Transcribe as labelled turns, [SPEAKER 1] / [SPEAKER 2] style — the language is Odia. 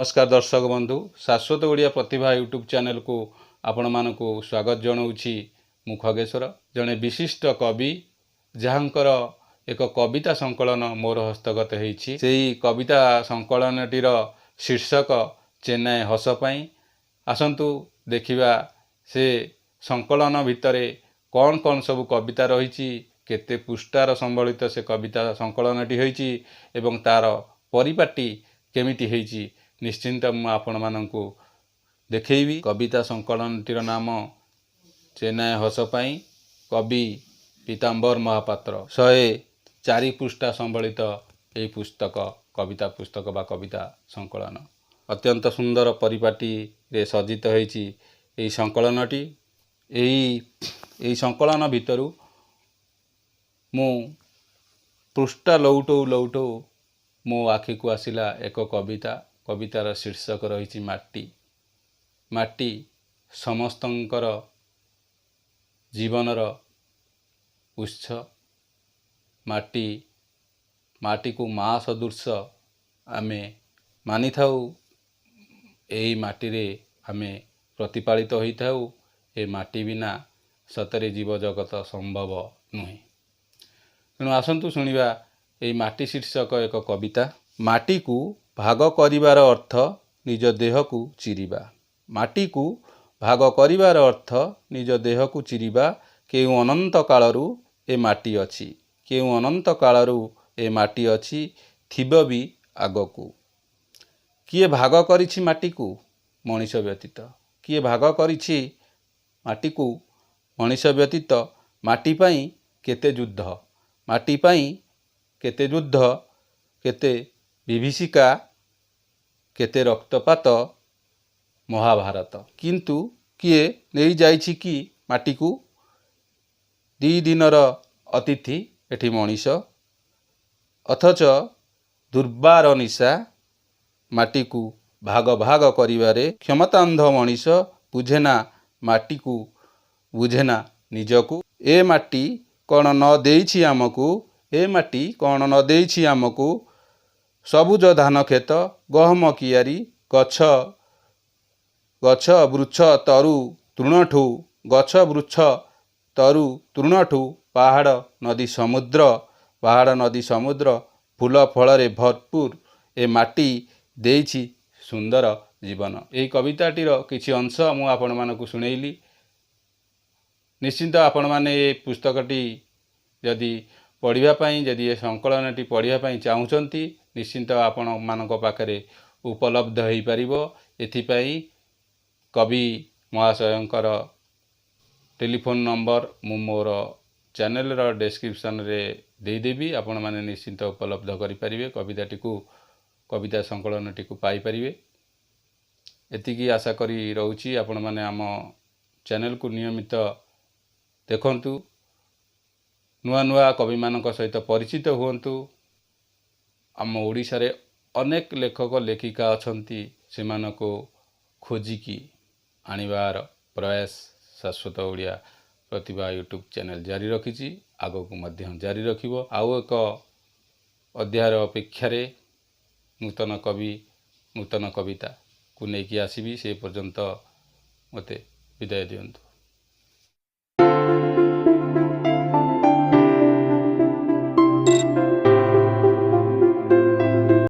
[SPEAKER 1] ନମସ୍କାର ଦର୍ଶକ ବନ୍ଧୁ, ଶାଶ୍ୱତ ଓଡ଼ିଆ ପ୍ରତିଭା ୟୁଟ୍ୟୁବ୍ ଚ୍ୟାନେଲକୁ ଆପଣମାନଙ୍କୁ ସ୍ୱାଗତ ଜଣାଉଛି। ମୁଁ ଖଗେଶ୍ୱର, ଜଣେ ବିଶିଷ୍ଟ କବି, ଯାହାଙ୍କର ଏକ କବିତା ସଂକଳନ ମୋର ହସ୍ତଗତ ହେଇଛି। ସେଇ କବିତା ସଂକଳନଟିର ଶୀର୍ଷକ ଚେନ୍ନାଇ ହସ ପାଇଁ। ଆସନ୍ତୁ ଦେଖିବା ସେ ସଂକଳନ ଭିତରେ କ'ଣ କ'ଣ ସବୁ କବିତା ରହିଛି, କେତେ ପୃଷ୍ଠାର ସମ୍ବଳିତ ସେ କବିତା ସଂକଳନଟି ହୋଇଛି ଏବଂ ତା'ର ପରିପାଟି କେମିତି ହେଇଛି, ନିଶ୍ଚିନ୍ତ ମୁଁ ଆପଣମାନଙ୍କୁ ଦେଖେଇବି। କବିତା ସଂକଳନଟିର ନାମ ଚେନ୍ନାଇ ହସ ପାଇଁ, କବି ପୀତାମ୍ବର ମହାପାତ୍ର। 104 ପୃଷ୍ଠା ସମ୍ବଳିତ ଏହି ପୁସ୍ତକ, କବିତା ପୁସ୍ତକ ବା କବିତା ସଂକଳନ, ଅତ୍ୟନ୍ତ ସୁନ୍ଦର ପରିପାଟିରେ ସଜ୍ଜିତ ହୋଇଛି ଏହି ସଂକଳନଟି। ଏହି ସଂକଳନ ଭିତରୁ ମୁଁ ପୃଷ୍ଠା ଲଉଟଉ ଲଉଟଉ ମୋ ଆଖିକୁ ଆସିଲା ଏକ କବିତା। କବିତାର ଶୀର୍ଷକ ରହିଛି ମାଟି। ମାଟି ସମସ୍ତଙ୍କର ଜୀବନର ଉତ୍ସ। ମାଟି, ମାଟିକୁ ମା ସଦୃଶ ଆମେ ମାନିଥାଉ। ଏହି ମାଟିରେ ଆମେ ପ୍ରତିପାଳିତ ହୋଇଥାଉ। ଏ ମାଟି ବିନା ସତରେ ଜୀବଜଗତ ସମ୍ଭବ ନୁହେଁ। ତେଣୁ ଆସନ୍ତୁ ଶୁଣିବା ଏହି ମାଟି ଶୀର୍ଷକ ଏକ କବିତା। ମାଟିକୁ ଭାଗ କରିବାର ଅର୍ଥ ନିଜ ଦେହକୁ ଚିରିବା। ମାଟିକୁ ଭାଗ କରିବାର ଅର୍ଥ ନିଜ ଦେହକୁ ଚିରିବା। କେଉଁ ଅନନ୍ତ କାଳରୁ ଏ ମାଟି ଅଛି, କେଉଁ ଅନନ୍ତ କାଳରୁ ଏ ମାଟି ଅଛି, ଥିବ ବି ଆଗକୁ। କିଏ ଭାଗ କରିଛି ମାଟିକୁ ମଣିଷ ବ୍ୟତୀତ? କିଏ ଭାଗ କରିଛି ମାଟିକୁ ମଣିଷ ବ୍ୟତୀତ? ମାଟି ପାଇଁ କେତେ ଯୁଦ୍ଧ, ମାଟି ପାଇଁ କେତେ ଯୁଦ୍ଧ, କେତେ ବିଭୀଷିକା, କେତେ ରକ୍ତପାତ, ମହାଭାରତ। କିନ୍ତୁ କିଏ ନେଇଯାଇଛି କି ମାଟିକୁ? ଦି ଦିନର ଅତିଥି ଏଠି ମଣିଷ, ଅଥଚ ଦୁର୍ବାର ନିଶା ମାଟିକୁ ଭାଗ ଭାଗ କରିବାରେ। କ୍ଷମତାନ୍ଧ ମଣିଷ ବୁଝେନା ମାଟିକୁ, ବୁଝେନା ନିଜକୁ। ଏ ମାଟି କ'ଣ ନ ଦେଇଛି ଆମକୁ? ଏ ମାଟି କ'ଣ ନ ଦେଇଛି ଆମକୁ? ସବୁଜ ଧାନ କ୍ଷେତ, ଗହମ କିଆରି, ଗଛ ଗଛ ବୃକ୍ଷ ତରୁ ତୃଣଠୁ, ଗଛ ବୃକ୍ଷ ତରୁ ତୃଣଠୁ ପାହାଡ଼ ନଦୀ ସମୁଦ୍ର, ପାହାଡ଼ ନଦୀ ସମୁଦ୍ର, ଫୁଲ ଫଳରେ ଭରପୁର ଏ ମାଟି ଦେଇଛି ସୁନ୍ଦର ଜୀବନ। ଏହି କବିତାଟିର କିଛି ଅଂଶ ମୁଁ ଆପଣମାନଙ୍କୁ ଶୁଣେଇଲି। ନିଶ୍ଚିନ୍ତ ଆପଣମାନେ ଏ ପୁସ୍ତକଟି ଯଦି ପଢ଼ିବା ପାଇଁ, ଯଦି ଏ ସଂକଳନଟି ପଢ଼ିବା ପାଇଁ ଚାହୁଁଛନ୍ତି, ନିଶ୍ଚିନ୍ତ ଆପଣମାନଙ୍କ ପାଖରେ ଉପଲବ୍ଧ ହୋଇପାରିବ। ଏଥିପାଇଁ କବି ମହାଶୟଙ୍କର ଟେଲିଫୋନ୍ ନମ୍ବର ମୁଁ ମୋର ଚ୍ୟାନେଲର ଡେସ୍କ୍ରିପସନ୍ରେ ଦେଇଦେବି। ଆପଣମାନେ ନିଶ୍ଚିନ୍ତ ଉପଲବ୍ଧ କରିପାରିବେ, କବିତାଟିକୁ, କବିତା ସଂକଳନଟିକୁ ପାଇପାରିବେ। ଏତିକି ଆଶା କରି ରହୁଛି। ଆପଣମାନେ ଆମ ଚ୍ୟାନେଲକୁ ନିୟମିତ ଦେଖନ୍ତୁ, ନୂଆ ନୂଆ କବିମାନଙ୍କ ସହିତ ପରିଚିତ ହୁଅନ୍ତୁ। ଆମ ଓଡ଼ିଶାରେ ଅନେକ ଲେଖକ ଲେଖିକା ଅଛନ୍ତି, ସେମାନଙ୍କୁ ଖୋଜିକି ଆଣିବାର ପ୍ରୟାସ ଶାଶ୍ୱତ ଓଡ଼ିଆ ପ୍ରତିଭା ୟୁଟ୍ୟୁବ୍ ଚ୍ୟାନେଲ୍ ଜାରି ରଖିଛି, ଆଗକୁ ମଧ୍ୟ ଜାରି ରଖିବ। ଆଉ ଏକ ଅଧ୍ୟାୟର ଅପେକ୍ଷାରେ ନୂତନ କବି, ନୂତନ କବିତାକୁ ନେଇକି ଆସିବି। ସେ ପର୍ଯ୍ୟନ୍ତ ମୋତେ ବିଦାୟ ଦିଅନ୍ତୁ।